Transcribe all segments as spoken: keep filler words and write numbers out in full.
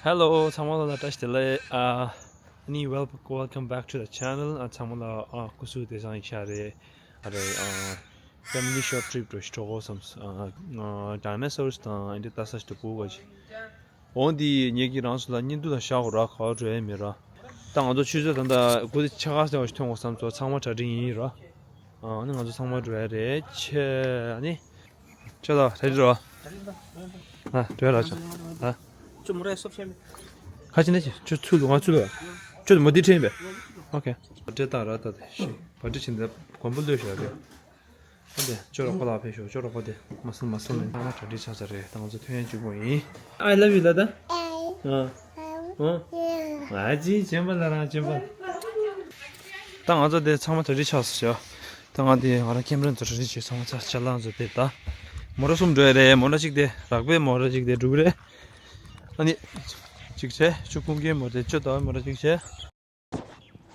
Hello, ཚང་མ་ལ་བཀྲ་ཤིས་བདེ་ལེགས། ཨ་ནི་wel- welcome back to the channel. ཨ་ཚང་མ་ལ་ཨ་སྐུ་གཟུགས་བདེ་ཐང་ཡིན་ཤག་རེད། ཨ་རེད། ཨ་family short trip འགྲོ་ཞིག་འགྲོ་དགོས་བསམས། ཨ་dinosaurs དང་ཨ་འདྲ་ལྟ་ས་ཞིག་འགྲོ་དགོས་ག་ཅིག་འོ་འདི་ངེད་ཀྱིས་རང་ཚོ་ལ་བརྙན་ཐུང་དང་བཞག་དགོས་ར། ག་བ་འགྲོ་ཡས་མེད་ར། ད་ང་ཚོ་ཆུ་ཚོད་ད་ལྟ་དགུ་དང་ཕྱེད་ཀ་ཙམ་ཞིག་ཐོན་དགོས་བསམ་ཚོ། ཚང་མ་གྲ་སྒྲིག་ཡིན་ར། ཨ་ནི་ང་ཚོ་ཚང་མ་འགྲོ་ཡ་རེད། ཆེ་ཨ་ནི། ཁྱོད་ལ་རེ་རེ་རོ། ཨ་འགྲོ་ཡ་ར་ཆོ། ཨ་ཅོ་མོ་རེ་སོབ་ཤེ་མེ། ཁ་ཅི་ནས་ཅི་ཁྱོད་ཚུལ་ལུ་ང་ཚུལ་ལུ། ཁྱོད་མོ་དེ་ཁྲིད་པས། ཨོ་ཁེ། བ་ཏྲེ་བཏང་ར་ད་དེ་ཤི། བ་ཏྲེ་ཕྱིན་ད་གོན་པོ་ལོས་ཤོག་རེད། ཨ་དེ་ཅོ་རོགས་པ་ལ་ཕེབས་ཤོག་ཅོ་རོགས་པ་དེ་མ་སོང་མ་སོང་ནས་ང་གྲ་སྒྲིག་ཆགས་ཚར་རེད། ད་ང་ཚོ་ཐོན་ཡ་གཅིག་པོ་ཡིན། I love you ལ་ད། ཨ། ཨ། ང་ཅི་བྱེད་པ་ལ་རང་བྱེད་པ། ད་ང་ཚོ་དེ་ཚང་མ་གྲ་སྒྲིག་ཆགས་སོང་ཤག་ད་ང་དེ་ང་རང་ཁེམ་རན་ཚོ་གྲ་སྒྲིག་བྱས་སོང་། ང་ཚ་ཅ་ལག་ཚོ་དེ་ད། མོ་ར་གསུམ་འགྲོ་ཡ་རེད། མོ་ར་གཅིག་དེ་རག་པའི་མོ་ར་གཅིག་དེ་འགྲུག་རེད། ཨ་ནི། གཅིག་བྱས་ཆུ་ཀུན་མཁན་མོ་དེ་ཆུ་ཟླ་བའི་མོ་ར་གཅིག་བྱས།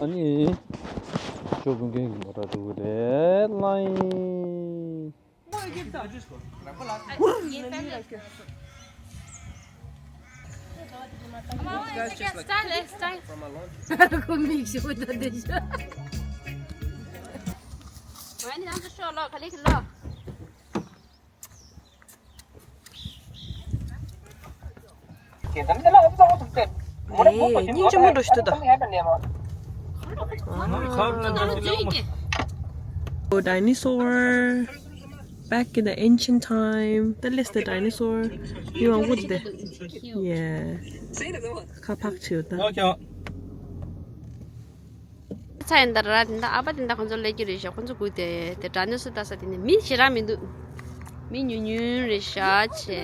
ཨ་ནི། ཆུ་ཀུན་མཁན་གྱི་མོ་ར་འགྲུག་རེད་ལ་ཡིན། ཨེ། སྙིང་རྗེ་མོ་འགྲོ་ཞིག་འདུག་ད། Oh, dinosaur. Back in the ancient time. That is the dinosaur. You want wood there? Yeah. ཁ་ཕག་ཆེ་ད། ཨོ་ཁེ། ཚ་ཡིན་ད་ར། དེ་འདྲ་ཨ་ཕ་དེ་འདྲ་ཁོང་ཚོ་སླེབས་ཀྱི་རེད་ཤག་ཁོང་ཚོ་སྒུག་བསྡད། དེ་དྲ་ནས་སུ་ལྟ་ས་དེ་ནས་མི་ཞེ་དྲག་མི་འདུག་མི་ཉུང་ཉུང་རེད་ཤག་ཆེ།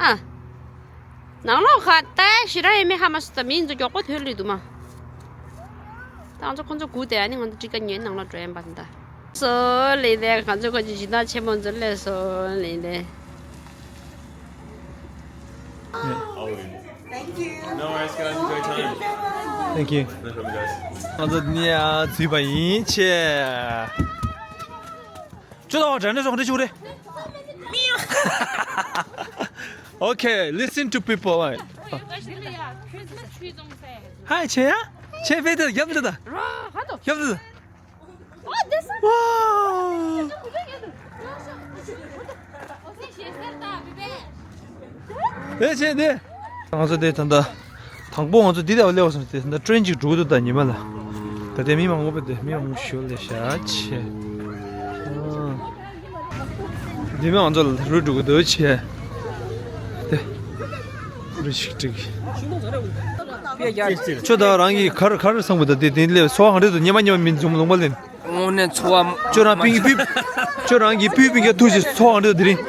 ཨ། ནང་ལོགས་ཁ་ལྟ་ཞེ་དྲག་ཡོད་མེད་ཧ་མ་སོང་། ད་མི་ཚོ་མགྱོགས་པོ་ཐོན་ལེ་འདུག་མ། ད་ང་ཚོ་ཁོང་ཚོ་སྒུག་བསྡད། ཨ་ནི་ང་ཚོ་ཊི་ཀེ་ཊི་ཉོས་ནང་ལོགས་འགྲོ་ཡིན་པ་དེ་འདྲ། སོ་ལེ་ལེ། ང་ཚོ་ཁོ་ཅིག་སྦྱིན་བདག་ཆེན་མོ་ཚོ་སླེབས་སོང་ལེ་ལེ། Thank you. No worries, guys. Enjoy your time. Thank you. No problem, guys. ང་ཚོ་ནི་ཨ་ཚུད་པ་ཡིན་ཆེ། ཅོ་ད་བ་དྲན་ནས་སོང་རེ་ཆུ་རེ། Okay, listen to people, right? Hi, ཆེ་ཡ། ཆེ་ཕེ་ཏེ་རྒྱབ་འདི་ད། རྒྱབ་འདི་ད། ཨེ་ཆེ་འདི། ང་ཚོ་དེ་ད་ལྟ། དང་པོ་ང་ཚོ་འདི་ལ་སླེབས་སོང་སྟེ། ད་ལྟ་ཊེན་ཅིག་འགྲོ་གི་འདུག་ད་ཉི་མ་ལ། ད་ལྟ་མི་མང་པོ་དེ་མི་མང་པོ་ཞིག་སླེབས་ཤག་ཆེ། འདི་མི་ང་ཚོ་ལ་རུ་འགྲོ་གི་འདུག་ཆེ། དེ། རུ་ཞིག་འགྲིག་ཁྱོད་ད་རང་གི་གར་གར་སང་བ་ད་དེ་དེ་ལས་སོ་གང་རེད་དུ་ཉི་མ་ཉི་མ་མིན་འཛོམས་ལུང་པ་ལེན། དངོས་གནས་འཚོ་བ། ཁྱོད་རང་པིང་པི། ཁྱོད་རང་གི་པུས་པིང་ག་ཐུག་ཅིག་འཚོ་བ་རེད་དེ་རིང་།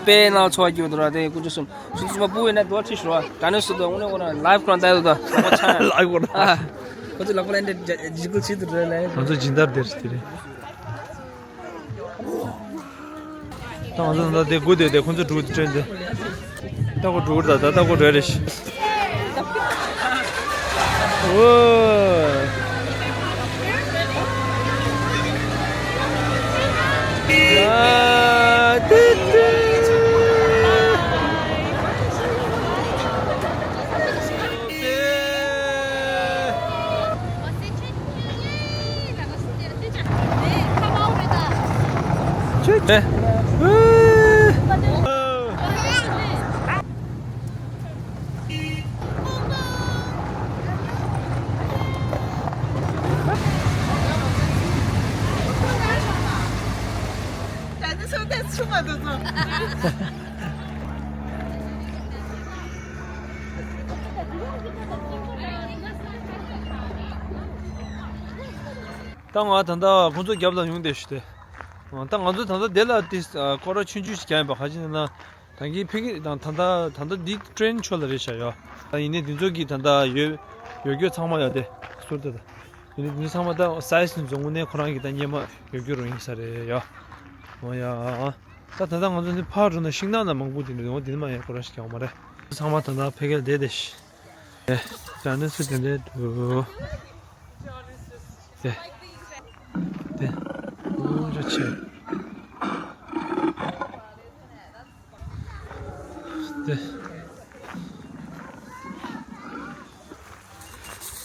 དཔེ་ནང་འཚོ་བ་སྐྱིད་པོ་འདུག་ར་དེ་ཀུ་ཅོ་གསུམ། སུ་ཚོ་མ་པུ་ཡིན་ན་དོ་ཁྲིད་ཤོར་བ། ད་ནི་སུ་དོ་དངོས་གནས་ཁོ་རང་ལའིབ་ཁོ་རང་ལྟ་ཡོད་དོ། ལའིབ་ཁོ་རང་། ཁོ་ཚོ་ལག་པ་ལ་འདྲ་འཇིགས་སྐུལ་བྱེད་དུ་འགྲོ་ལ། ང་ཚོ་སྦྱིན་བདག་དེར་དེ་རིང་། ད་ང་ཚོ་ད་དེ་དགུ་དེ་དེ་ཁོ་ཚོ་དྲུག་དེ་ཊེན་དེ། ལྟ་གོ་འགྲོ་གི་རེད། ད་ལྟ་གོ་འགྲོ་རེད་ཤི། ཨོ། ཨ་ཏི་ཏི། ད་ང་ད་ལྟ་ཁོང་ཚོ་རྒྱབ་ལ་ཡོང་བསྡད་ཤི་སྟེ། ད་ང་ཚོ་ད་ལྟ་དེ་ལ་དེ་སྐོར་ར་ཆུང་ཆུང་ཞིག་རྒྱག་ཡིན་པ། ག་ཅི་ན་ད་གིན་ཕ་གི་དང་ད་ལྟ་ད་ལྟ་འདི་ཊེན་ཕྱོགས་ལ་རེད་ཤག་ཡོ། ད་ཡིན་ནའི་འདི་ཚོ་གི་ད་ལྟ་ཡོད་ཡོད་རྒྱུ་ཚང་མ་ཡོད་དེ་ཟུར་དེ་ད། ཡིན་ནའི་འདི་ཚོ་ཚང་མ་ད་སའི་ཛི་ནི་བཟོ་དངོས་གནས་ཁོ་རང་གི་ད་སྙེ་མ་ཡོད་རྒྱུ་རུ་ཡིན་ས་རེད་ཡོ། འོ་ཡ། ད་ད་ལྟ་ང་ཚོ་འདི་ཕར་འགྲོ་ན་ཤིང་ནགས་ན་མང་པོ་དེ་འདྲ་འོ་དེ་ནི་མ་ཡོད་ཁོ་རང་ཞིག་ཀྱང་མ་རེད། ཚང་མ་ད་ལྟ་ཕ་གིར་བསྡད་དེ་ཤི། ཨེ། ད་ནི་སུ་དེ་འདྲའི་འདུག་དེ། དེ། ཨོ་ར་ཆེ། དེ།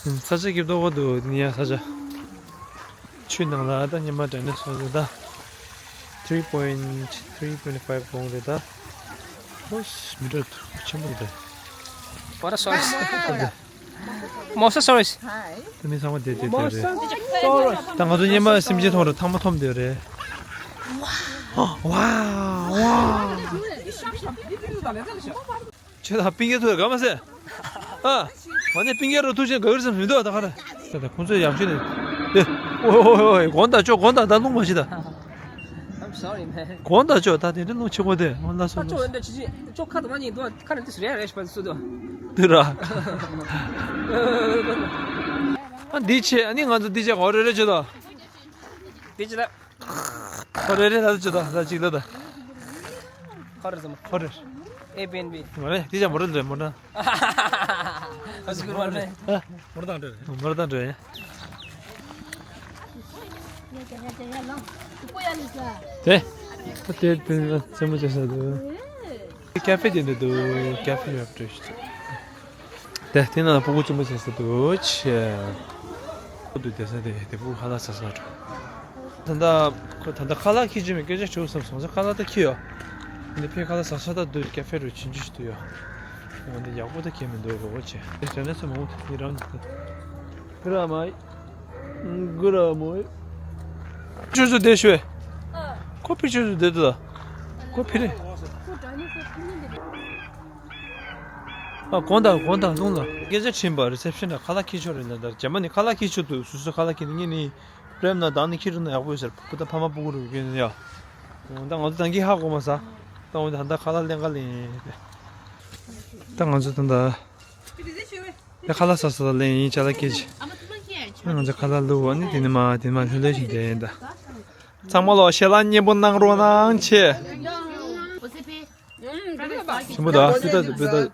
ས་ཆ་སྐྱིད་པོ་འདུག་ནི་ཡ། ས་ཆ། ཆུ་ནང་ལ་ད་ཉི་མ་དྲན་ནས་སོང་ཟེར་ད། three point three twenty five གོང་རེད་ད། ཨོ་མི་འགྲོ་ཆེན་པོ་རེད་ད། Mosasaurus. Mosasaurus. ད་མི་ཚང་མ་དེ་དེ་དེ་རེད། ད་ང་ཚོ་སྙེ་མ་སེམས་ཅན་མཐོང་རེད། ཐང་མ་འཐོམ་དེ་རེད། ཝ་ཝ། ཁྱོད་ད་པིང་ཀེ་ཐུག་ག་མ་ཟེ། ཨ། ང་ནི་པིང་ཀེ་རུ་ཐུག་ཆེན་ག་གིར་སམ་མི་འདུག་ད་ག་ར། ད་ད་ཁོང་ཚོས་ཡག་ཤོས་ནི། ཨེ། ཨོ་ཨོ་ཨོ། གོང་ད་ཅོ་གོང་ད་ད་ལུང་མ་ཤི་ད། I'm sorry, man. གོང་ད་ཅོ་ད་དེ་འདྲ་ལུང་ཆེ་གོ་དེ་ང་ལ་སོ། ཨ་ཅོ་འདི་ཅི་ཅི་ཅོ་ཁ་དུ་མ་ཉིད་དུ་ཁ་ནི་དུ་སུ་རེ་རེ་ཤི་པ་སུ་དུ། དུ་ར། ཨ་འདི་ཆེ་ཨ་ནི་ང་ཚོ་འདི་ཆེ་གོ་རེ་རེ་ཆེ་ད། འདི་ཅི་ད། ཁོ་རེ་རེ་ལ་ཅི་ད་ལ་ཅིག་ལ་ད། ཁོ་རེ་ཙམ། ཁོ་རེ། Airbnb། མ་རེད་དེ་ཅང་མ་རེད་ལ་མོ་ན། ཨ་ཟུག་མ་རེད། ཨ། མོ་ར་དང་འདྲ་རེད། མོ་ར་དང་འདྲ་རེད། དེ། དེ་དེ་རྩེད་མོ་བྱེད་ས་འདུག་ཀ་ཧྥེ་དེ་འདྲ་འདུག་ཀ་ཧྥེ་ཡོད་འགྲོ་ཞིག་དེ་དེ་ན་སྤུ་གུ་ཆེན་པོ་བྱེད་ས་འདུག་ཆེ། སྤུ་གུ་དེ་ས་དེ་དེ་སྤུ་གུ་ཧ་ལ་ས་ས་འགྲོ། ད་ལྟ་ཁོ་ད་ལྟ་ཁ་ལག་ཁྱེར་རྒྱུ་མེད་སྐད་ཆ་དྲིས་བསམ་སོང་ཙང་ཁ་ལག་ད་ཁྱེར་ཡོད། འདི་ཕའི་ཁ་ལག་ཟ་ས་ད་འདུག་ཀ་ཧྥེ་རུ་ཕྱིན་རྒྱུ་ཞིག་འདུག་ཡོད། འོ་འདི་ཡག་པོ་ད་ཁྱེར་མི་འདུག་རོ་ཆེ། དེ་དྲན་ནས་སོ་མ་འོང་ཡི་རང་འདུག་ད། གུ་ར་མ་ཡི། གུ་ར་མོ་ཡི། ཅུ་ཅུ་དེ་ཤོད། ཁོ་ཕི་ཅུ་ཅུ་དེ་འདུག་ད། ཁོ་ཕི་རེད། ཨ་གོང་དང་གོང་དང་ལུང་ལ་སྐད་ཆ་དྲིས་པ་རི་སེབ་ཤན་ལ་ཁ་ལག་ཁྱེར་ཆོག་རེད་ན་ད་རྒྱ་མ་ནི་ཁ་ལག་ཁྱེར་ཆོག་འདུག་སུ་སུ་ཁ་ལག་ཁྱེར་ནི་ངས་ནི་པྲེམ་ན་དང་ནི་ཁྱེར་ན་ཡག་པོ་ཡོད་ཟེར་ཕུ་ད་ཕ་མ་སྤུ་གུ་རུ་གྱོན་ཡ། ད་ང་ཚོ་ད་གི་ཧ་གོ་མ་ས། ད་འོན་ད་ད་ཁ་ལག་ལེན་ག་ལེན་ཡིན། ད་ང་ཚོ་ད་ད་ད་ཁ་ལག་ས་ས་ད་ལེན་ཡིན་ཅ་ལག་སྐད་ཆ། ད་ང་ཚོ་ཁ་ལག་བླུགས་བ་ནི་དེ་ནི་མ་དེ་ནི་མ་ལྷོད་ལྷོད་བཞིན་བསྡད་ཡིན་ད། ཚང་མ་ལོ་ཞལ་ལག་མཉེས་པོ་གནང་རོགས་གནང་ཆེ། ཆེན་པོ་ད་བུ་ད་བུ་ད།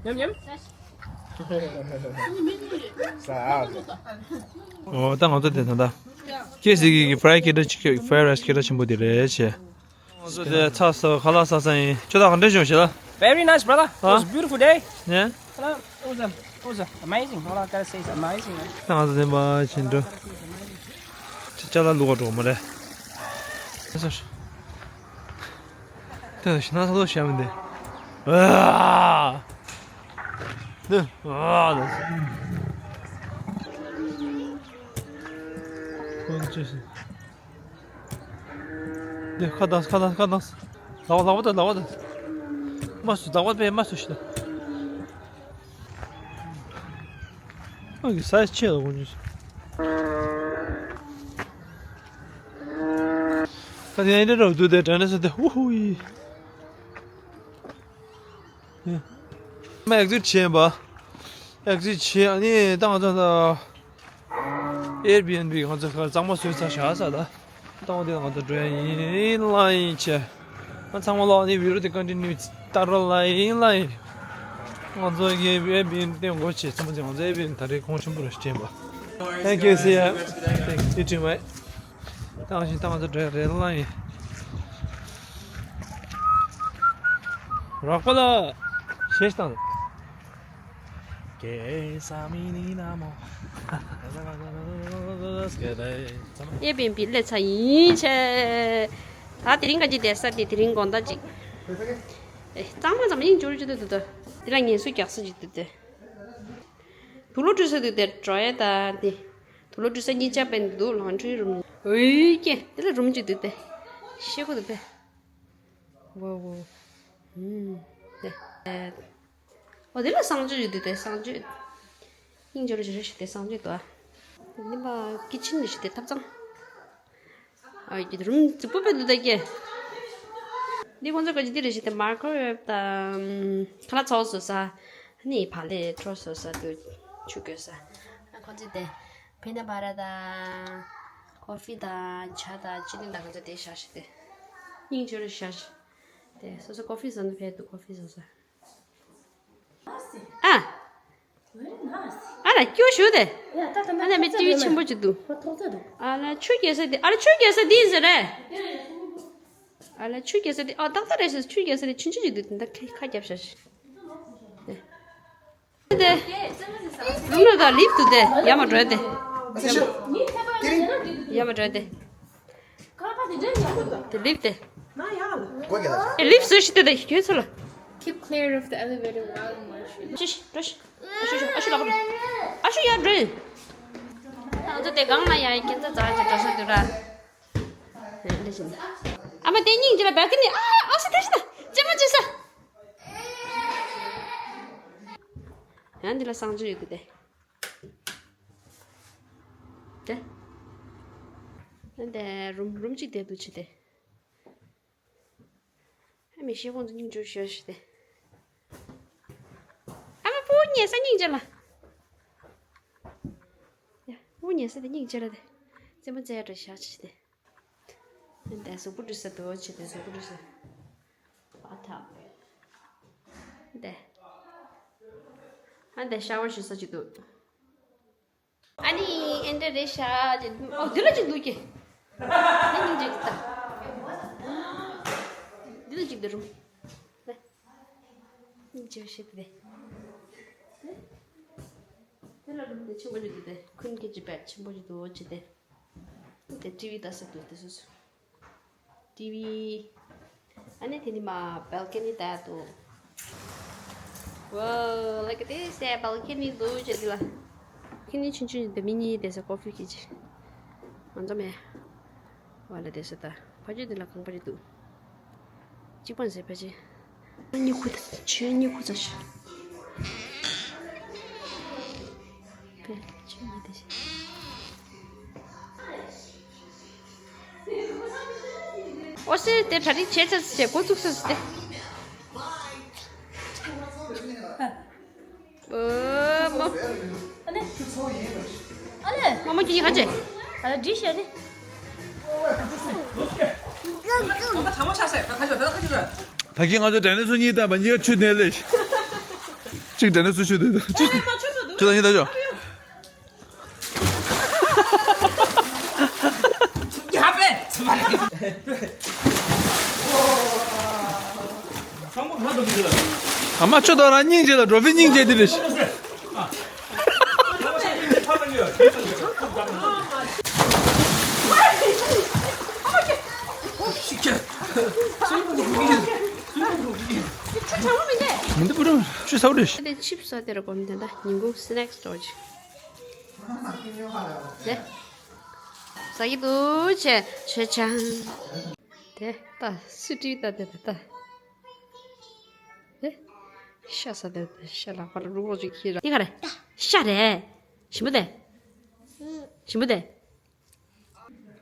ཉམ་ཉམ། ཨོ་ད་ང་ཚོ་དེ་ད་ད། ཀེ་སི་གི་ཀི་ཧྥ་རའི་སྐད་གྲགས་ཆེ་ཀེ་ཧྥ་རའི་རའི་སྐད་གྲགས་ཆེན་པོ་དེ་རེད་ཆེ། ང་ཚོ་དེ་ཚ་ས་ཁ་ལག་ས་ས་ཡིན་ཁྱོད་ད་ག་འདྲ་བྱུང་ཞེ་ལ། Very nice, brother. It was a beautiful day. ཉེ། Hello. It was, a, it was a amazing. All I gotta say is amazing, man. ང་ཚོ་དེ་མ་ཕྱིན་འགྲོ། ཅ་ཅ་ལག་བླུག་ག་འགྲོ་མ་རེད། ཨ་སོ། དེ་ཞིག་ན་ས་ལོ་ཞབས་འདི། ཨ། འདི། ཨ། འདི། འདི་ཁ་དང་ཁ་དང་ཁ་དང་། ལག་པ་ལག་པ་དང་ལག་པ་དང་། མ་སུ་ལག་པ་པས་མ་སུ་ཞིག་དང་། ཨ་གི་སའི་ཆེ་ལ་ཁོང་ཚོས། ད་དེ་ཡང་འདྲ་རབ་འདུག་དེ་དྲན་ནས་སོ་དེ་ཧུ་ཧུ་ཡི། མ་ཨེག་ཛིཊ་བྱས་པ། ཨེག་ཛིཊ་བྱས་ཨ་ནི་ད་ང་ཚོ་ད། Airbnb ང་ཚོ་གཙང་མ་བཟོས་ཚར་བཞག་ས་ད། ཏང་དེ་ང་ཚོ་འགྲོ་ཡ་ཡིན་ལ་ཡིན་ཆེ། ང་ཚང་མ་ལོག་ནི་video དེ་continue ལྟ་རོགས་ལ་ཡིན་ལ་ཡིན། ང་ཚོ་གི་Airbnb སྟེང་སྒོ་ཕྱེ་ཚང་མ་ཚང་ང་ཚོ་Airbnb ད་རེས་གོང་ཆེན་པོ་རེ་ཞིག་དྲན་པ། Thank you, see ya. Thank you, you too, mate. ཏང་ཞིང་ཏང་ང་ཚོ་འགྲོ་ཡ་རེད་ལ་ཡིན། རག་པ་ལ། ཤེས་དང་། Airbnb སླེབས་ཚར་ཡིན་ཆེ། ད་དེ་རིང་ག་ཅིག་བསྡད་ས་དེ་དེ་རིང་དགོང་དག་ཅིག་ཨེ། གཙང་མ་ཙམ་ཡིན་འབྱོར་རྒྱུ་དེ་འདུག་ད། དེ་ལ་ངལ་གསོ་རྒྱག་ས་ཅིག་འདུག་དེ། དུག་ལོག་བཀྲུ་ས་འདུག་དེ་འགྲོ་ཡ་ད་དེ། དུག་ལོག་བཀྲུ་ས་གཉིས་ཆ་པན་འདུག་ལོང་ཁྲུའི་རུམ། འོའི་ཀྱེ་དེ་ལ་རུམ་ཅིག་འདུག་དེ། ཤེལ་སྒོ་འདུག་དེ། ཝོ་ཝོ། ཧུམ། དེ། ཨོ་དེ་ལ་གསང་སྤྱོད་ཡོད་དུས་དེ་གསང་སྤྱོད། སྙིང་རྗེ་རུ་ཞེ་ཞེ་དེ་གསང་སྤྱོད་དོ། དེ་ནི་མ་ཀི་ཆིན་རེ་ཞིག་དེ་ཐབ་ཚང་། ཨ་ཡི་རུམ་རྫིག་པོ་དཔེ་འདུག་ད་ཀྱེ། འདི་ཁོང་ཚོ་ག་ཅི་འདི་རེ་ཞིག་དེ་མར་ཁོ་ཡོད་དམ། ཁ་ལག་ཚོགས་བཟོ་ས། ནི་བག་ལེབ་འཕྲོ་བཟོ་ས་དུ་ཆུ་བསྐོལ་ས། ཁོང་ཚོ་དེ་པེ་ན་བ་ར་དང་། ཀོ་ཧྥི་དང་ཇ་དང་ཅི་ནི་དང་ཁོང་ཚོ་དེ་བཞག་ཞིག་དེ། སྙིང་རྗེ་རུ་བཞག་ཞིག་དེ་སོ་སོ་ཀོ་ཧྥི་བཟོ་ན་ཕེབས་འདུག་ཀོ་ཧྥི་བཟོ་ས། ཨ། ཨ་ལ་སྐྱོ་ཞུ་དེ། ཨ་ལ་མི་ཏི་ཝི་ཆེན་པོ་ཅིག་འདུག་ཨ་ལ་ཆུ་རྒྱས་ས་དེ་ཨ་ལ་ཆུ་རྒྱས་ས་དེ་ཡིན་ཟེར་རེད། ཨ་ལ་ཆུ་རྒྱས་ས་དེ་ཨ་ཏག་ཏག་རེད་ཟེར་ཆུ་རྒྱས་ས་དེ་ཆུང་ཆུང་ཅིག་འདུག་དེ་འདྲ་ཁ་རྒྱབ་བཞག་ཞིག་དེ། རུམ་ལ་ད་ལིབ་ཏུ་དེ་ཡར་མར་འགྲོ་དེ། ཡར་མར་འགྲོ་དེ། དེ་ལིབ་དེ། དེ་ལིབ་བཟོས་ཤིག་དེ་དེ་ཁྱོད་ཚོ་ལ། Keep clear of the elevator while in motion. ཤི་ཤི་འགྲོ་ཤི། ཨ་ཤུ་ཤུ་ཨ་ཤུ་ལག་པ་འགྲོ། ཨ་ཤུ་ཡར་འགྲོ། ང་ཚོ་དེ་སྒང་ལ་ཡ་ཁྱེད་ཚོ་རྩ་ཆེ་འགྲོ་ས་འདུག་ར། ཨ་མ་དེ་སྙིང་རྗེ་ལ་བལ་ཀ་ནི་ཨ་ཨ་ཤུ་དེ་ཤི་ན་ཅི་མ་ཅི་ས། ཡང་འདི་ལ་གསང་སྤྱོད་ཡོད་གི་དེ། དེ། འདི་རུམ་རུམ་གཅིག་དེ་འདུག་ཆེ་དེ། ཨ་མའི་ཤེས་ཁོང་ཚོ་སྙིང་རྗེ་ཤོས་ཤིག་དེ། ཨ་མ་སྤུ་ཉལ་ས་སྙིང་རྗེ་ལ། ཡ་སྤུ་ཉལ་ས་དེ་སྙིང་རྗེ་ལ་དེ། རྩེད་མོ་རྩེ་ཡ་འདྲ་བཞག་ཆེ་དེ། འདི་གཟུགས་པོ་འཁྲུ་ས་འདུག་ཆེ་དེ་གཟུགས་པོ་འཁྲུ་ས། ཨ་ཐབ། འདི། ཨ་འདི་ཤ་ཝར་བྱེད་ས་ཅིག་འདུག་ཨ་ནི་ཨེ་འདྲ་རེད་ཤག་ཅེས། ཨོ་དེ་ལ་ཅིག་འདུག་ཀྱེ། དེ་སྙིང་རྗེ་ཅིག་ལྟ། འདི་ལ་ཅིག་འདི་རུམ། ལ། སྙིང་རྗེ་བ་ཞིག་དེ། དེ་ལ་རུམ་དེ་ཆེན་པོ་ཅིག་འདུག་དེ་ཁུན་གྱི་ཅི་པད་ཆེན་པོ་ཅིག་འདུག་ཅེས་དེ། དེ་ཊི་ཝི་ལྟ་ས་འདུག་དེ་སོ་སོ། ཊི་ཝི། ཨ་ནི་དེ་ནི་མ་བལ་ཀ་ནི་ལྟ་འདུག Whoa, look at this. དེ་བལ་ཀ་ནི་འདུག་ཅེས་དེ་ལ། ཀ་ནི་ཆུང་ཆུང་དེ་མི་གཉིས་དེ་ས་ཀོ་ཕི་ཁྱེར་ཅིག་ང་ཚོ་མེད། བ་ལ་དེ་ས་ད། ཕ་ཆུ་དེ་ལ་གང་པ་རེད་འདུག་གཅིག་པ་ཟེར་ཕ་ཆུ། གཉིད་ཁུག་ད་ཆུ་གཉིད་ཁུག་ཚར་ཤག་ཕེ་ཆུ་གཉིད་དེ་ཤག་ཨོ་སི་དེ་གྲ་སྒྲིག་བྱས་ཚར་ཟེར་འགོ་བཙུགས་ས་ཟེར་ཏེ། ཨོ་མོ། ཨ་ལེ། ཨ་ལེ། མོ་མོ་ཁྱེད་ག་ཅེ། ཨ་ལེ་འདྲི་ཤེས་ནི། ད་གིན་ང་ཚོ་དྲན་ནས་སུ་གཉིས་བཏང་བ་གཉིས་ཀ་ཆུ་ནས་ལས། གཅིག་དྲན་ནས་སུ་ཆུ་ནས་ལས། ཆུ་དང་གཉིས་ད་ཆོ། ཨ་མ་ཆུ་དང་རང་སྙིང་རྗེ་ལ་འགྲོ་བའི་སྙིང་རྗེ་འདི་རེད། མི་འདི་པུ་རུ་ཆུ་ཚ་བོ་རེད། དེ་ཆིབ་ས་དེ་ར་གོམ་དེ་འདྲ་ཉིན་གུང་སི་ནེག་སི་སྟོར་ཅིག་དེ། ཟ་གི་འདུག་ཆེ་ཆེ་ཆང་། དེ་ལྟ་སུ་ཏི་ལྟ་དེ་ལྟ། དེ། ཤ་ཟ་དེ་ཤ་ལག་པ་ལ་རུ་བོ་ཅིག་ཁྱེར་ར། འདི་ག་རེ། ཤ་རེད། ཞིམ་པོ་དེ། ཞིམ་པོ་དེ།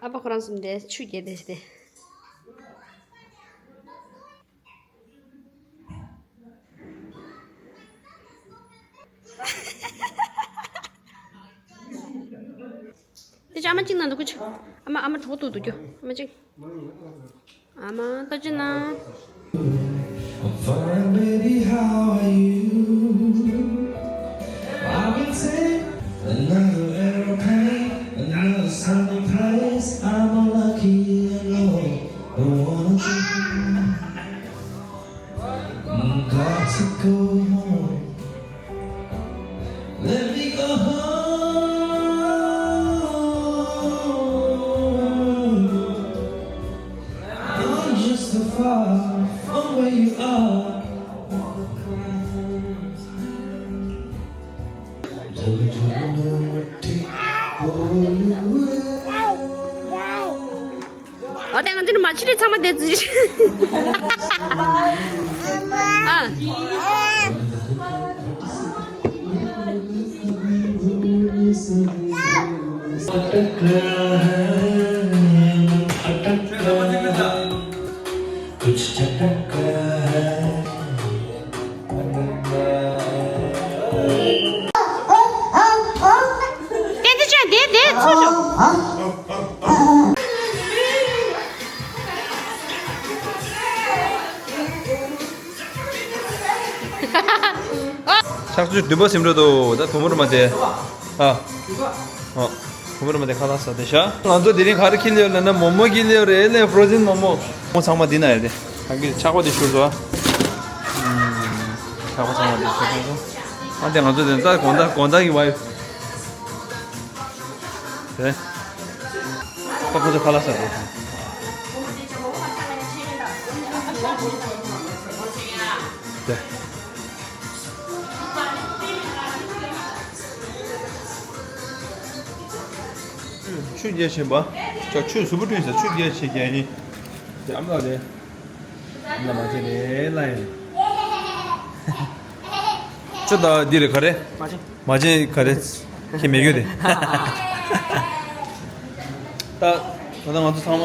ཨ་ཕ་ཁོ་རང་གསུམ་དེ་ཆུ་རྐྱལ་དེ་ཞིག་དེ། དེ་ཅག་ཨ་མ་གཅིག་ན་འདུག་གོ་ཆུ། ཨ་མ་ཨ་མ་གྲོགས་འདུག་འདུག་རྒྱུ་ཨ་མ་གཅིག་ཨ་མ་ལྟ་ཅི་ན། I'm fine, baby, how are you? I've been sick, another airplane, another sunny place. I'm lucky, I know, don't wanna think. Got to go home. Let me go home. I'm just so far from where you are. ཨ་ཏེ་ང་ཚོ་ནི་མ་ཕྱི་ལས་ཚང་མ་བསྡད་ཚུལ། ཨ། कुछ चटक है। དེ་འདི་ཅག་དེ་དེ་ཚུར་ཤོག་ཕྱག་མཆོད་བདུན་པ་ཟིན་འགྲོ་འདུག་ད་དུམ་བུར་མ་དེ། ཨ། ཨ། དུམ་བུར་མ་དེ་ཁ་ལག་ཟ་དེ་ཤ། ང་ཚོ་དེ་རིང་ག་རེ་ཁྱེར་ཡོད་ལབ་ན་མོ་མོ་ཁྱེར་ཡོད་རེད་ལས། ཕྲོ་ཛེན་མོ་མོ། མོ་ཚང་མ་འདི་ན་ཡོད་དེ། ད་གིན་ཆག་པ་དེ་ཤོར་སོང་ཨ། ཆག་པ་ཚང་མ་དེ་ཤོར་སོང་། ཨ་དེ་ང་ཚོ་དེ་ཚ་དགོང་དག་དགོང་དག་གི་བའི། དེ། ཁོ་ཁོ་ཚོ་ཁ་ལག་ཟ་དགོས། དེ། ཆུ་རྒྱས་ཕྱིན་པ། ཅག་ཆུ་གཟུགས་པོ་བསྐྲུན་ཟེར་ཆུ་རྒྱས་ཕྱིན་རྒྱས་ཡིན། དེ་ཨ་མ་ལགས་རེད། ཨ་མ་ལགས་མ་བྱེད་རེད་ལ་ཡིན། ཁྱོད་ད་འདི་རེད་ག་རེ། མ་བྱེད། མ་བྱེད་ག་རེ། ཁྱེད་མེད་རྒྱུ་དེ། ད་ད་ང་ཚོ་ཚང་མ་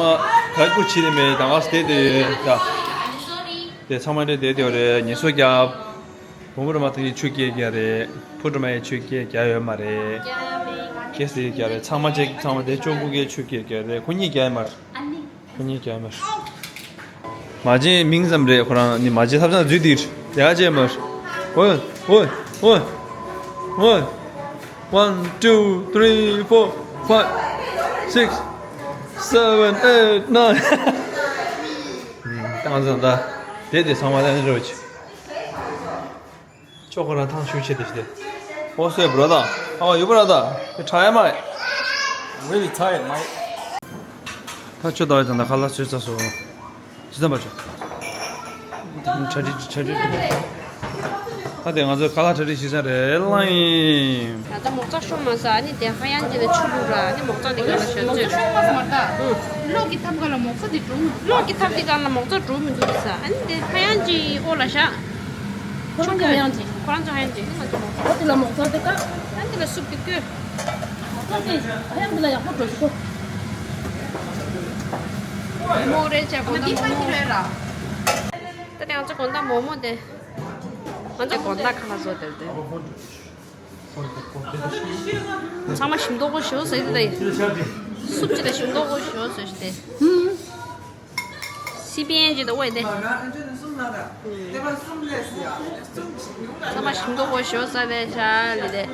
ག་རེ་བྱེད་དེ་མེད་ད་ག་སེ་དེ་དེ་ད། དེ་ཚང་མ་དེ་དེ་དེ་རེད་ངལ་གསོ་རྒྱབ། བུ་མོ་རུ་མ་ཐག་གི་ཆུ་སྐྱེལ་རྒྱ་རེད། ཕུ་དྲུ་མ་ཡི་ཆུ་སྐྱེལ་རྒྱ་ཡོད་མ་རེད། སྐྱེལ་སྲིད་རྒྱ་རེད་ཚང་མ་ཅིག་ཚང་མ་དེ་ཅོ་ཀུ་གི་ཆུ་སྐྱེལ་རྒྱ་རེད་ཁོ་གཉིས་རྒྱ་ཡོད་མ་རེད། ཁོ་གཉིས་རྒྱ་ཡོད་མ་རེད། མ་བྱེད་མིང་ཙམ་རེད་ཁོ་རང་ནི་མ་བྱེད་ཐབས་ཚང་འཛུལ་དེ་རྒྱ་བྱེད་མ་རེད། ཨོ་ཨོ་ཨོ་ཨོ། One, two, three, four, five, six, seven, eight, nine. ད་ང་ཚོ་ད་དེ་དེ་ཚང་མ་ལ་ནི་རོ་ཆེ། ཅོག་ཁོ་རང་ཐང་ཤུགས་ཆེ་དེ་ཞིག་དེ། ཨོ་སོའི་བུ་ར་ད། ཨ་ཡོད་པ་ར་ད། དེ་ཁྲ་ཡ་མ་རེད། Really tired, mate. ད་ཆུ་ཟླ་བའི་ད་ད་ཁ་ལག་ཚོས་ཚ་སོ། ཇི་ལྟར་མ་བྱུང་། གྲ་སྒྲིག་གྲ་སྒྲིག་ད་དེ་ང་ཚོ་ཁ་ལག་གྲ་སྒྲིག་ཞིག་ས་རེད་ལ་ཡིན། ད་ལྟ་མོག་ཙ་ཤོང་མ་ས་ཨ་ནི་དེ་ཧ་ཡང་གྱི་ནས་ཆུ་བླུགས་ར་ཨ་ནི་མོག་ཙ་དེ་ག་ལ་ཞོན་མོག་ཙ་ཚོད། ཤོང་མ་ས་མ་ད། ཨུ། གློག་གི་ཐབ་ཀ་ལ་མོག་ཙ་དེ་འགྲོ་མི་འདུག་གློག་གི་ཐབ་དེ་ག་ལ་མོག་ཙ་འགྲོ་མི་འདུག་ས་ཨ་ནི་དེ་ཧ་ཡང་གྱི་ཨོ་ལ་ཤ། ཁོ་རང་ཚོ་ཧ་ཡང་གྱི། ཁོ་རང་ཚོ་ཧ་ཡང་གྱི་ཨ་ནི་ང་ཚོ་མོག་ཙ། ཨོ་དེ་ལ་མོག་ཙ་དེ་ཀ་ཨ་ནི་དེ་ལ་སུབ་དེ་བསྐོལ། ད་དེ་ཧ་ཡང་འདི་ལ་ཡག་པོ་འགྲོ་ཞིག་གོ། མོག་མོག་རེད་ཅག་དགོང་དག་མོག་མོག་ད་དེ་ང་ཚོ་དགོང་དག་མོག་མོག་དེ། ང་ཚོ་དགོང་དག་ཁ་ལག་བཟོ་དེར་དེ། ཚང་མ་ཞིམ་མདོག་པོ་ཞོ་ཟེར་དེ་ད་ཡིན། སུབ་ཅི་ད་ཞིམ་མདོག་པོ་ཞོ་ཟེར་ཞིག་དེ། སི་པི་ཨེན་ཇི་ད་ཝེ་དེ། ཚང་མ་ཞིམ་མདོག་པོ་ཞོ་ཟ་དེ་ཤ་ལི་དེ།